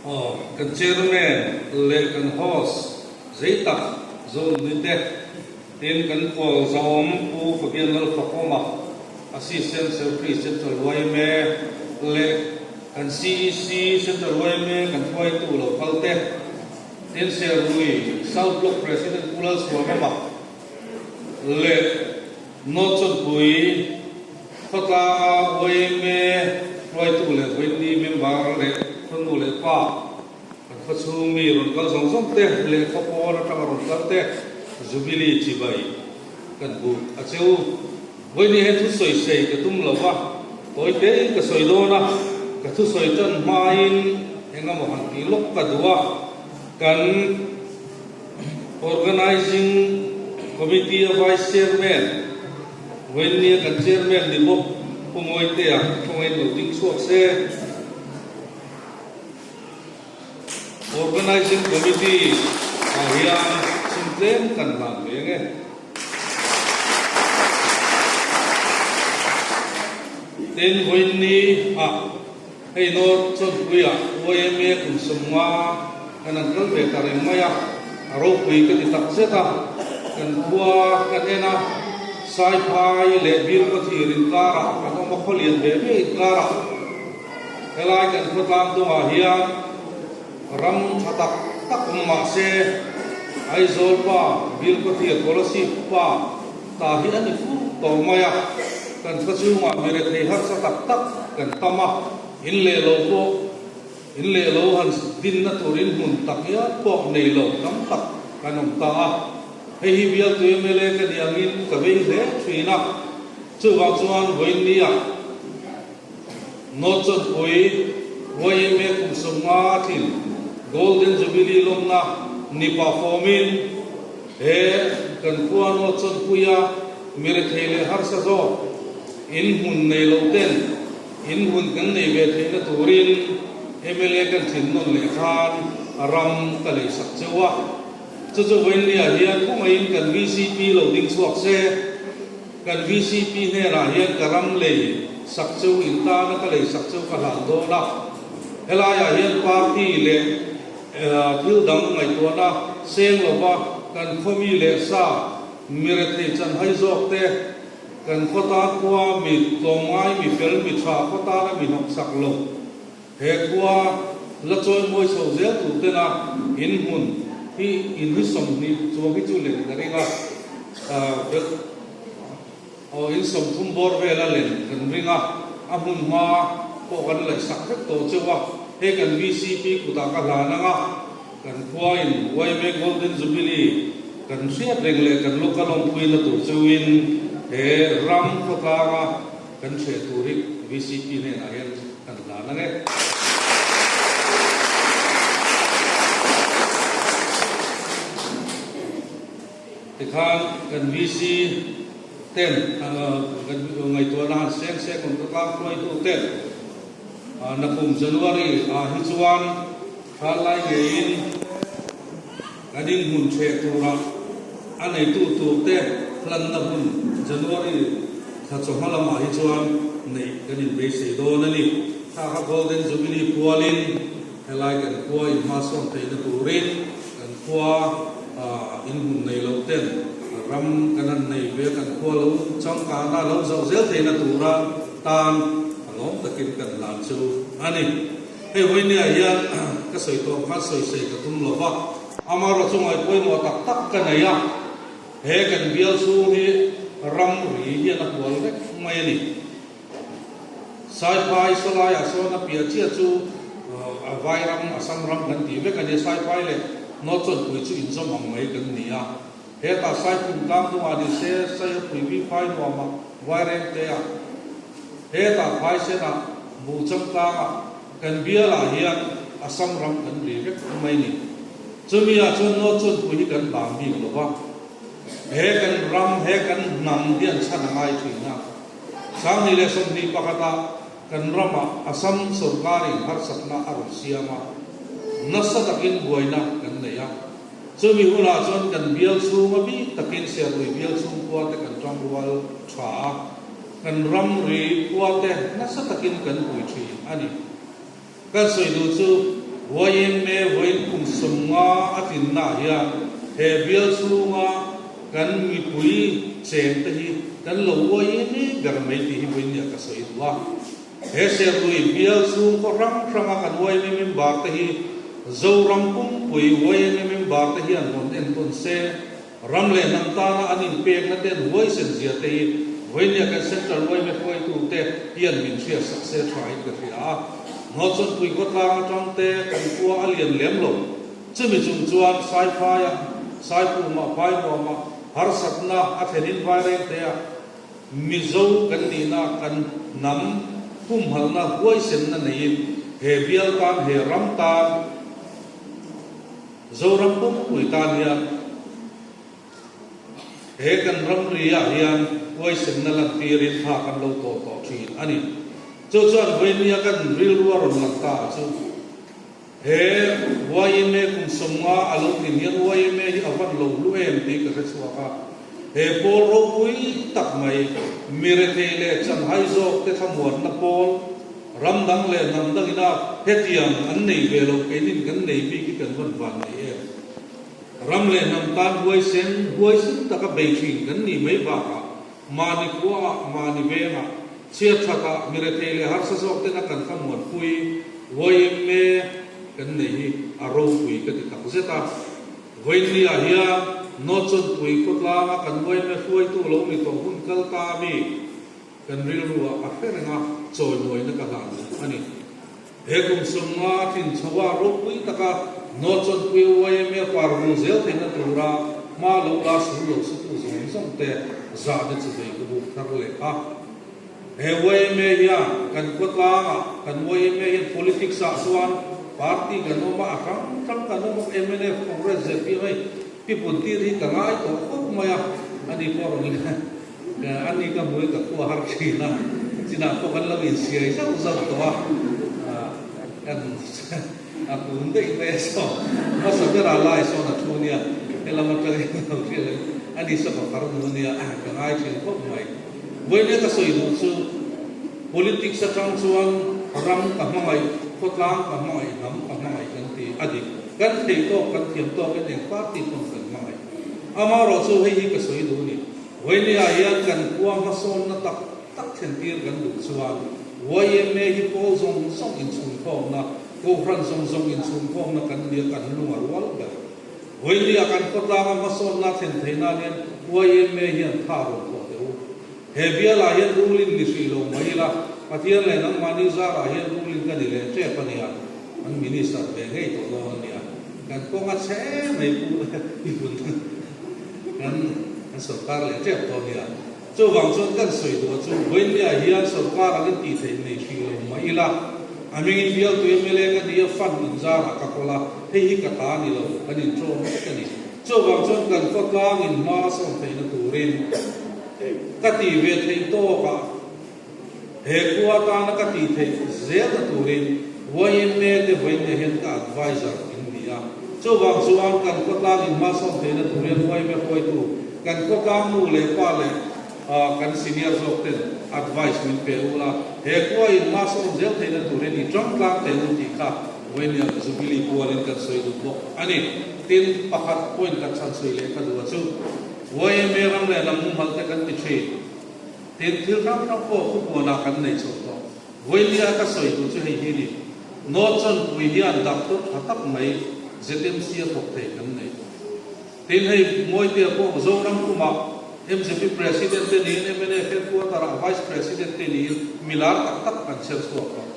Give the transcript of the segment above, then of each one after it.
Aw, kan chairman leh kan host zei tak Zonuni te, tin kan kawl zahawm Pu Fabian Lalfakawma, Assistant Secretary Central yma leh kan CEC Central yma kan hruaitu lo kal te, tin Serlui South Block President Pu Lalsuamama leh North Chawnpui khawtlanga yma hruaitu leh Vawiinni member leh khawnu leh pa kan khawchhung mi rawn kal zawng zawng te leh khaw pawn atanga rawn kal te Jubilee chibai kan buk a che u. Vawiinni he thusawi sei ka tum lo va, tawi tein ka sawi dawn a, ka thusawi tan hmain engemaw han tih lawk ka duh a, kan Organizing Committee a Vice Chairman, Vawiinnia kan Chairman ni bawk Pu Mawitea khawngain lo ding chhuak se. Organizing Committee ah hian sum tlem kan hlan ve nge. Tin, Vawiinni ah Hei North Chawnpuiah yma kum 50 kan han kal ve ta reng mai a, a ropui ka ti tak zet a, kan khua kan en a, Saiphai leh Bilkhawthir inkarah kan awm a, khawlian ve ve inkarah helai kan khawtlang dungah hian ram tha tak tak awm mah se Aizawl pa, Bilkhawthir Kolasib pa ta hi a ni fur tawh mai a, kan khaw chhungah mi rethei harsa tak tak kan tam a, in leh lo pawh in leh lo han dinna tur in hmun tak hial pawh nei lo tam tak kan awm ta a, hei hi bialtu mla ka ni angin ka vei hle thin a, chuvang chuan vawiinniah North Chawnpui yma kum 50 thin Golden Jubilee lawmna ni pah fawmin he kan khua North Chawnpuia mi rethei leh harsa zawk in hmun nei lo ten in hmun kan nei ve theihna turin mla kan thin nawn leh khan ram ka lei sak cheu a. Chu chu vawiinliah hian khawngaihin kan vcp lo ding chhuak se. Kan vcp hnenah hian ka ram lei sak cheu in tana ka lei sak cheu ka hlan dawn a, helaiah hian party leh thil dang ngaihtuahna seng lova kan khaw mi leh sa mi rethei chan hai zawk te, kan khaw tan khua mi tlawmngai mi fel mi tha khaw tana mi hnawk sak lo he khua la chawi mawi chho zel tur tena in hmun hi in hi 20 chuang hi chu len ka ring a. Aw in 30 bawr vela len kan ring a, a hmun hma pawh kan laihsak vek tawh cheu a, hei kan VCP kutah ka hlan ang a, kan khua in yma Golden Jubilee kan hriat reng leh kan local awmpuina tur cheuin he ram khawtlanga kan hreh tur hi VCP hnenah hian kan hlan ang e. Tikhan kan VC ten kan ngaihtuahna han seng seng awm ta tlang hruaitu ten nakum January ah hi chuan thal lai ngeiin kan inhmun ṭheh turah a neitu turte hlanna hun January thla chawhma lamah hi chuan neih kan inbeisei dawn a ni. Thla kha Golden Jubilee pualin Helai kan khua in hmasawn theihna turin kan khua in hmun nei lo ten ram kan han nei ve kan khua lo changkana lo zoh zel theihna tura tan a lawm takin kan hlan chu a ni. Hei vawinia hian ka sawi tawh ang khan sawi sei ka tum lo va, amaherawh chu ngaihpawimawh tak tak ka nei a, he kan bial chhung hi ram ri hian a hual vek mai a ni. Saiphai sawlaiah sawn a piah chiah chu a vai ram, Assam ram kan tih vek a nia, Saiphai leh North Chawnpui chu inzawm ang mai kan ni a. Hetah Saiphum tlang hnungah ni se, Saihapui bi phai nuamah Vaireng te ah, hetah Phaisenah, Buhchang tlangah kan bialah hian Assam ram kan ri vek mai ni. Chumi ah chuan North Chawnpui hi kan bang bik lo va, he kan ram, he kan hnam hian chhan a ngai thin a. 2021-ah kan ramah Assam sorkarin harsatna a rawn siam a, nasa takin buaina kan nei a. Chumi hunah chuan kan bial chhunga bik takin Serlui bial chhung khuate kan tangrual tha a, kan ramri khuate nasa takin kan pui thin a ni. Kan sawi duh chu YMA vawiin kum 50 a tlinnaah hian he bial chhunga kan mipui chengte hi kan lo YMA ber mai tih hi vawiin nia ka sawi duh a. He Serlui bial chhung khaw hrang hranga kan YMA member te hi Zoram pumpui YMA member te hian rawn entawn se. Ram leh hnam tana an inpekna te an huaisen zia te hi vawinia kan Central yma hruaitu te hian min hriat sak se tha in ka hria a. Ngawchawnpui khawtlang atang te kan khua a lian lem lo. Chumi chung chuan Saiphaia, Saipumah, Phainuamah harsatna a thlenin vaireng thei a, Mizo kan nihna kan hnam humhalhna huaisenna neiin he bial tan he ram tan, Zoram pumpui tan hian he kan ramri ah hian huaisenna lantirin thla kan lo tawh tawh thin a ni. Chu chuan vawinia kan rilru a rawn lang ta a chu he YMA kum 50 a lo tlin hian YMA hi a van lo hlu em tih ka hre chhuak a. He pawl ropui tak mai mirethei leh chanhai zawk te thlamuanna pawl, Ram dang leh hnam dang ina hetiang an nei ve lo keinin kan nei bik hi kan van van nei em? Ram leh hnam tan huaisen, huaisen taka bei thin kan nih mai bakah mahni khuaah, mahni vengah, chhiathatah, mi rethei leh harsa zawk tena kan thlamuanpui YMA kan nei hi a ropui ka ti tak zet a. Vawiinniah hian Nawchawnpui khawtlanga kan YMA hruaitu lo ni tawh hun kal ta mi, Kan rilru ah a hre reng a, chawimawina ka hlan duh a ni. He kum 50 a tlin chho a, ropui taka Nawchawnpui YMA par vul zel theihna tura hma lo la sul lo sutu zawng zawng te zahna chi vei ka buk thar leh a. He YMA hian kan khawtlang ah kan YMA hian politics ah chuan party kan awm a, a hrang hrang kan awm a, mnf, Congress, zpm hei pi pun tir hi ka ngai tawh khawp mai a, ani pawh rawn le. A ni ka hmui ka khua har thin a, chinah pawh kan lo insiai zauh zauh tawh a, kan a kun daih mai a saw, hmasa berah lai sawn a thu nia, helam atangin lo hria leh a ni saw ka far nu nia ka ngai thin khawp mai. Vawiin ka sawi duh chu politics atang chuan ram ka hmangaih, khawtlang ka hmangaih, hnam ka hmangaih kan ti a dik, kan thei tawk kan thiam tawkin eng party pawn kan hmangaih. Amaherawh chu hei hi ka sawi duh a ni. Vawinia hian kan khua hmasawnna tak tak thlentir kan duh chuan YMA hi pawl zawng zawng inchhungkhawmna, Kohhran zawng zawng inchhungkhawmna kan nia kan lung a rual ber. Vawinia kan khawtlanga hmasawnna thlen theih nan hian YMA hian tha rawn thawh teh u. He bialah hian ruling ni hrih lo mai ila, Pathian leh nangmahni zarah hian ruling ka ni leh tep a nia, an minister ve ngei tawh dawn a nia. Kan kawng a chhe mai pu i hun. Kan kan sorkar leh tep tawh nia. Chuvang chuan kan sawi duh chu Vawinia hian sorkar angin tih theih nei hrih lo mah ila, a hmingin bialtu mla ka nia fund inzarah ka kawl a, hei hi ka ta ni lo, kan intawm vek a ni. Chuvang chuan kan khawtlangin hma a sawm theihna turin ka tih ve theih tawkah he khua atana ka tih theih zelna turin YMA te Vawinia hian ka advisor in ni a. Chuvang chuan kan khawtlang in hma sawm theihna tur hian YMA hruaitu kan khawtlang nu leh pa leh kan senior zawk ten advice min pe u la, he khua in hma sawm zel theihna tur hian i tangtlang teh u tih kha Vawinia Jubilee pualin kan sawi duh bawk a ni. Tin, pakhat point kan chhan sawi leh ka duh a chu YMA ram leh lam mumal te kan ti thin. Tin, thil hrang hrang pawh khupuanah kan nei chho tawh. Vawinia ka sawi duh chu hei hi ni, Nawchawnpui hian doctor tha tak mai ZMC a thawk thei kan nei. Tin, hei Mawitea pawh Zoram kumah mzp President te niin mnf Headquarter-ah Vice President te niin milar tak tak kan chher chhuak tawh.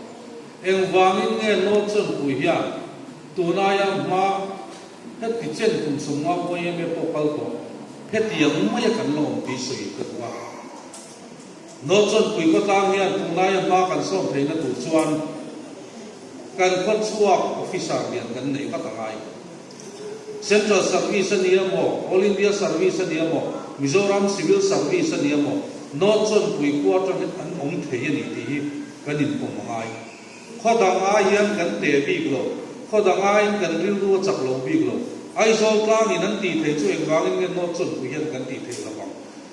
Engvangin nge Nawchawnpui hian tunaia hma Heti chen kum 50 YMA pawh kal tawh, hetiang maia kan la awm tih sawi ka duh a. Nawchawnpui khawtlang hian tunlaia hma kan sawm theihna tur chuan kan khawchhuak officer lian kan neih vat a ngai. Central Service a ni emaw, All India Service a ni emaw, Mizoram Civil Service a ni emaw, Nawchawnpui khua atangin an awm thei a ni tih hi kan inpawm a ngai. Khaw dang aiin kan te bik lo, khaw dang aiin kan rilru a chak lo bik lo. Aizawl tlangin an tih theih chu engvangin nge Nawchawnpui hian kan tih theih lo ang?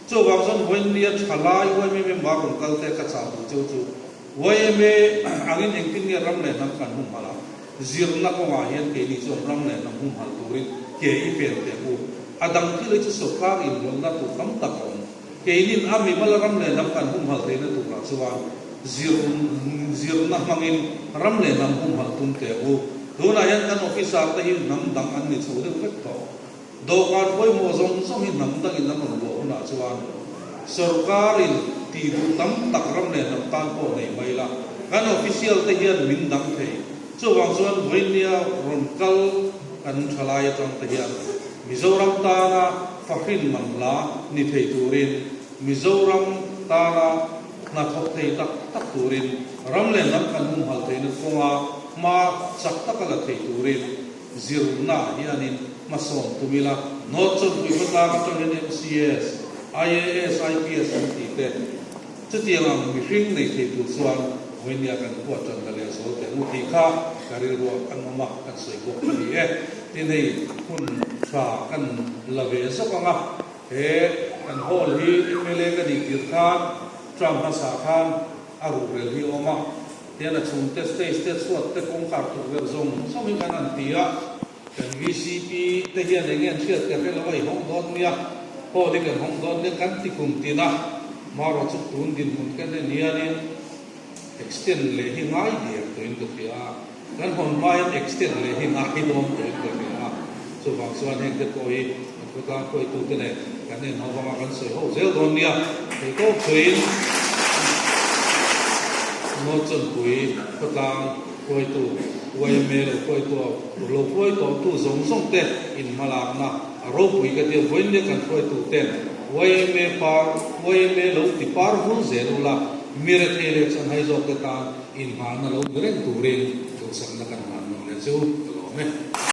Chuvang chuan Vawiinnia tha lai YMA member rawn kal te ka chah duh cheu chu YMA angin engtin nge ram leh hnam kan hum hal ang? Zirna kawngah hian keini chuan ram leh hnam humhalh turin ke i pen teh u. A dang thil hi chu sawrkar inrawlhna tur tam tak a awm. Keinin a mimal ram leh hnam kan humhalh theihna turah chuan zir zirna hmangin ram leh hnam humhalh tum teh u. Tunah hian kan officer te hi hnam dang an ni chho deuh vek tawh. Dawhkan pawimawh zawng zawng hi hnam dangin an rawn luah hunah chuan sawrkarin tih duh tam tak ram leh hnam tan pawh nei mai la, kan official te hian min dang thei. Chuvang chuan vawinia rawn kal kan thalai atang te hian Mizoram tana fahrin man hla ni thei turin, Mizoram tana hna thawk thei tak tak turin, ram leh hnam kan humhalh theihna kawnga hma chak taka la thei turin, Zirna hianin hmasawn tum ila, North Chawnpui khawtlang atangin MCS, IAS, IPS an tih te, chutiang ang mihring nei thei tur chuan vawinia kan huat tan la leh zual teh u tih kha ka rilruah kan awm a, kan sawi bawk a ni e. Tin hei hun tha kan la ve zawk ang a, he kan hall hi mla ka nih tir khan term hmasa khan a ruhrel hi a awm a, Hian a chhungte stage te chhuat te kawngkhar tukverh zawng zawng hi kan han ti a, kan vcp te hian eng nge an hriat ka hre lo a, i hawng dawn nia, hall hi kan hawng dawn nia kan ti kum tin a, marawh chu tun dinhmun kan en hianin extend leh hi ngai diar tawhin ka hria a, kan hawn hma hian extend leh hi ngai dawn tawhin ka hria a, chuvang chuan heng te pawh hi kan khawtlang hruaitute nen kan en ho vanga kan sawi ho zel dawn nia, theitawp thuin. North Chawnpui khawtlang hruaitu yma lo hruaitu a lo hruai tawhtu zawng zawng te in hmalakna a ropui ka tia vawiin kan hruaitu ten yma par yma lo ti par vul zel ula mi rethei leh chanhai zawk te tan inhmahna lo ni reng turin duhsakna kan hman nawn leh chu ka lawm e.